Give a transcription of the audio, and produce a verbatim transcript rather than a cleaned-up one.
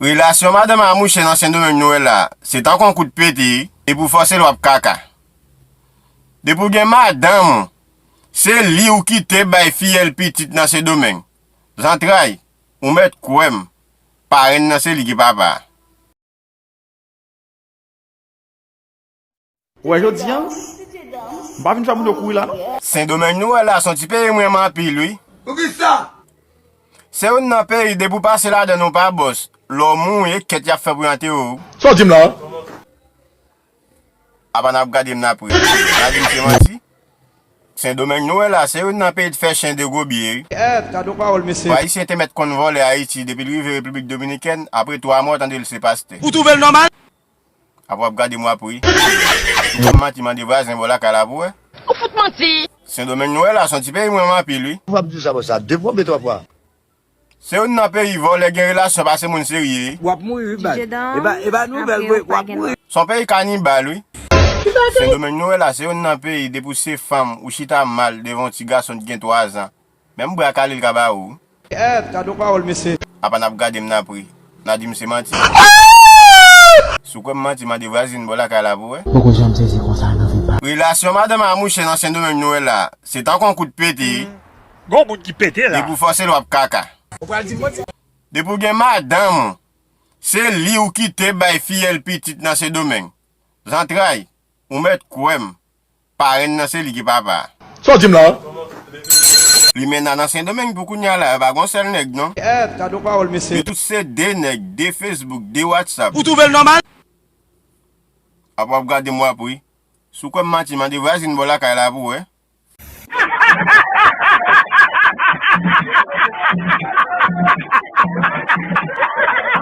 Relasyon madanm a mouche nan Sendomeng nou wè la, se tankou yon kout pete, depi w fòse l w ap kaka. Depi w gen madanm ou, se li ou kite bay fiyèl pitit nan Sendomeng. Zantray, ou mèt kwè m, parenn nan se li ki papa. Ou wè jodi a, m pa vin fè moun yo kouri la non. Sendomeng nou wè la, se yon ti peyi m renmen anpil wi. Poukisa? Se youn nan peyi depi w pase ladan l ou pa bòs, lè w mouri e kèt y ap fè pou y antere w. Sa w di m la? Apa n ap gade m n ap ri. N a di m se manti. Sendomeng nou wè la, se youn nan peyi t fè chen de gwo bye wi. Èt, gade yon pawòl mesye. Ayisyen te mèt konn vòlè Ayiti depi l rive Repiblik Dominikèn, apre twa mwa w tande l se pastè. Ou twouve l nòmal? Apre w ap gade m w ap ri. Ou konn manti mande vwazen bò lakay la pou wè. Ou fout manti. Sendomeng nou wè la, se yon ti peyi m renmen anpil wi. Ou p ap di sa konsa, de fwa oubyen twa fwa. Se youn nan peyi vòlè gen relasyon pase moun serye. W ap mouri wi baz. E pa, e pa nouvèl vre, w ap mouri. Se yon peyi kanibal wi. Sendomeng nou wè la, se youn nan peyi depi w se fanm ou chita mal devan yon ti gason ki gen twa zan. Menm bra kale l ka ba ou. Èt, gade yon pawòl mesye. Apa n ap gade m n ap ri. N a di m se manti. Si w kwè m manti, mande vwazin bò lakay la pou wè. Poko janm sezi konsa nan vi pa. Relasyon madanm a mouche nan Sendomeng nou wè la, se tankou yon kout pete. Gon moun ki pete la. Depi w fòse l w ap kaka. Ou pral di m manti. Depi w gen madanm ou, se li ou kite bay fiyèl pitit nan Sendomeng. Zantray, ou mèt kwè m, parenn nan se li ki papa. Sa w di m la? Limena nan Sendomeng pou kounye a la, yo pa gon sèl nèg non. Èt, gade yon pawòl mesye. Yo tout se de nèg, de Facebook, de WhatsApp. Ou twouve l nòmal? Apa w ap gade m w ap ri. Si w kwè m manti, mande vwazin bò lakay la pou wè.